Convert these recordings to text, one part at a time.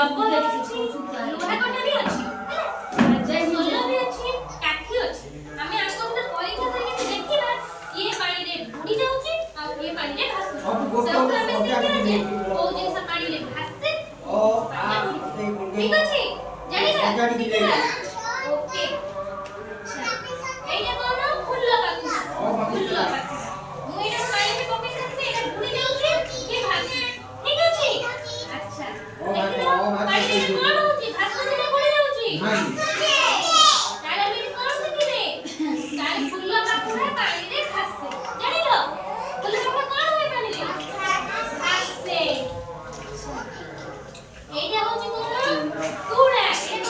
Rubber ଅଛି, ଲୁହା କଣ୍ଟା ବି ଅଛି, ହେଲା, ସୋଲ ବି ଅଛି, କାଠି ଅଛି। ଆମେ ଆଙ୍କ ଭିତରେ ପରୀକ୍ଷା କରିକି ଦେଖିବା କିଏ ପାଣିରେ ବୁଡି ଯାଉଛି ଆଉ କିଏ ପାଣିରେ ଭାସୁଛି। ସେଇଠୁ ଆମେ ଶିଖିବା ଯେ କୋଉ ଜିନିଷ ପାଣିରେ ଭାସେ, କୋଉ ଜିନିଷ ପାଣିରେ ବୁଡେ। ଠିକ ଅଛି? ଜାଣିବା, ଶିଖିବା। ଓକେ। ଆଚ୍ଛା, ଏଇଟା କଣ? ଫୁଲ ପାଖୁଡ଼ା। ଫୁଲ ପାଖୁଡ଼ା। ମୁଁ ଏଇଟା ପାଣିରେ ପକେଇ ସାରିବି, ଏଇଟା ବୁଡି ଯାଉଛି କି ଭାସୁଛି? ଠିକ ଅଛି? ଆଚ୍ଛା, ଦେଖିଲ, ପାଣିରେ ଏଇଟା କଣ ହଉଛି? ଭାସୁଛି ନା ବୁଡି ଯାଉଛି? ତାହେଲେ ଆମେ ଏଠି କଣ ଶିଖିଲେ? ତାହେଲେ ଫୁଲ ପାଖୁଡ଼ା ପାଣିରେ ଭାସେ। ଜାଣିଲ? ଫୁଲ ପାଖୁଡ଼ା କଣ ହୁଏ ପାଣିରେ? ଭାସେ। ଏଇଟା ହଉଛି କଣ? ତୁଳା। ଏଇଟା କଣ?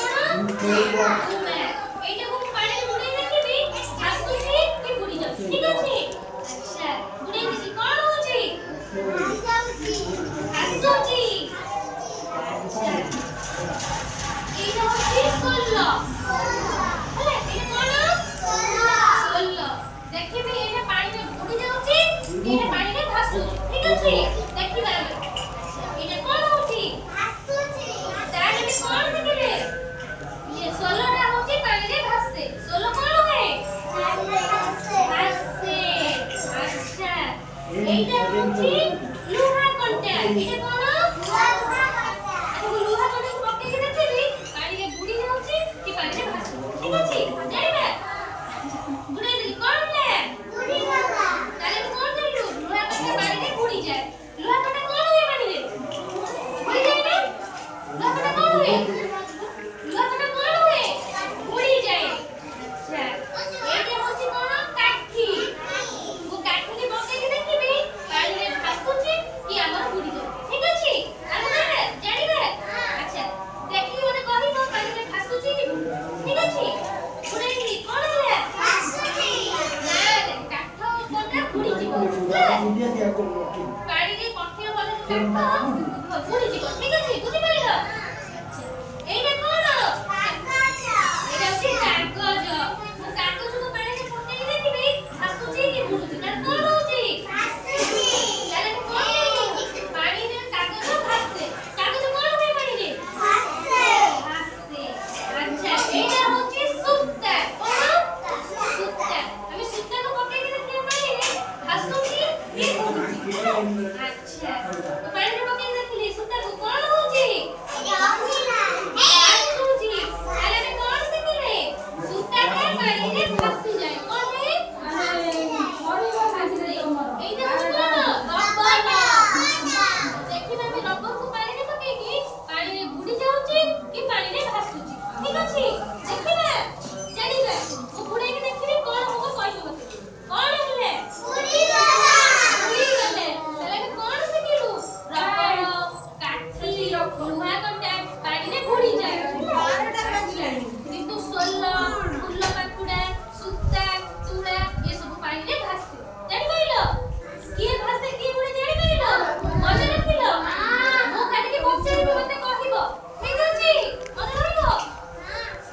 ତୁଳା। ଏଇଟାକୁ ମୁଁ ପାଣିରେ ବୁଡେଇ ଦେଖିବି, ଭାସୁଛି କି ବୁଡି ଯାଉଛି। ଠିକ ଅଛି? ଆଚ୍ଛା, ବୁଡେଇ ଦେଇଛି। କଣ ହଉଛି? ଭାସୁଛି। ଆଚ୍ଛା, ଏଇଟା ହଉଛି ସୋଲ। ହେଲା? ଏଇଟା କଣ? ସୋଲ। ଦେଖିବି ଏଇଟା ପାଣିରେ ବୁଡି ଯାଉଛି କି ଏଇଟା ପାଣିରେ ଭାସୁଛି। ଠିକ ଅଛି? ଦେଖିବା ଆମେ। ଆଚ୍ଛା, ଏଇଟା କଣ ହଉଛି? ତାହେଲେ ଆମେ କଣ ଶିଖିଲେ? ଇଏ ସୋଲଟା ହଉଛି ପାଣିରେ ଭାସେ। ସୋଲ କଣ ହୁଏ? ଭାସେ। ଆଚ୍ଛା, ଏଇଟା ହଉଛି ଲୁହା କଣ୍ଟା। ଏଇଟା କଣ? ଆଚ୍ଛା, ମୁଁ ଲୁହା କଣ୍ଟାକୁ ପକେଇକି ଦେଖିବି ପାଣିରେ ବୁଡି ଯାଉଛି କି ପାଣିରେ ଭାସୁଛି। ଠିକ ଅଛି? ଜାଣିବା। ବୁଡେଇ ଦେଲି, କଣ ହେଲା? ତାହେଲେ ଆମେ କଣ ଜାଣିଲୁ? ଲୁହା କଣ୍ଟା ପାଣିରେ ବୁଡି ଯାଏ। ଲୁହା କଣ୍ଟା କଣ ହୁଏ ପାଣିରେ? ବୁଡି ଯାଏ ନା? ଲୁହା କଣ୍ଟା କଣ ହୁଏ? ଲୁହା କଣ୍ଟା କଣ ହୁଏ? ବୁଡି ଯାଏ। ଆଚ୍ଛା, ଏଇଟା ହଉଛି କଣ? କାଠି। ମୁଁ କାଠିକି ପକେଇକି ଦେଖିବି ପାଣିରେ ଭାସୁଛି କି ଆମର ବୁଡି ଯାଉଛି। ଠିକ ଅଛି? ଆମେ ଜାଣିବା, ଜାଣିବା। ଆଚ୍ଛା, ଦେଖିକି ମତେ କହିବ ପାଣିରେ ଭାସୁଛି କି ବୁଡୁଛି। ଠିକ ଅଛି? ବୁଡେଇଲି, କଣ ହେଲା? ନା, କାଠ କଣ୍ଟା ବୁଡିଯିବ, ହେଲା? ପାଣିରେ କଠିନ ପଦାର୍ଥ କାଠ ବୁଡିଯିବ। ଠିକ ଅଛି? ବୁଝିପାରିଲ? ଆଚ୍ଛା, ଏଇଟା କଣ? ଏଇଟା ହଉଛି କାଗଜ। ମୁଁ କାଗଜକୁ ପାଣିରେ ପକେଇକି ଦେଖିବି ଭାସୁଛି କି ବୁଡୁଛି। ତାହେଲେ କଣ ହଉଛି? ତାହେଲେ ମୁଁ କଣ ଜାଣିଲୁ? ପାଣିରେ କାଗଜ ଭାସେ। କାଗଜ କଣ ହୁଏ ପାଣିରେ? ଭାସେ। ଆଚ୍ଛା, ଏଇଟା ହଉଛି ସୂତା। କଣ? ସୂତା। ଆମେ ସୂତାକୁ ପକେଇକି ଦେଖିବା ପାଣିରେ ଭାସୁଛି କି ବୁଡୁଛି, ହେଲା? ଆଚ୍ଛା, ମୁଁ ପାଣିରେ ପକେଇକି ଦେଖିଲି ସୂତାକୁ, କଣ ହଉଛି?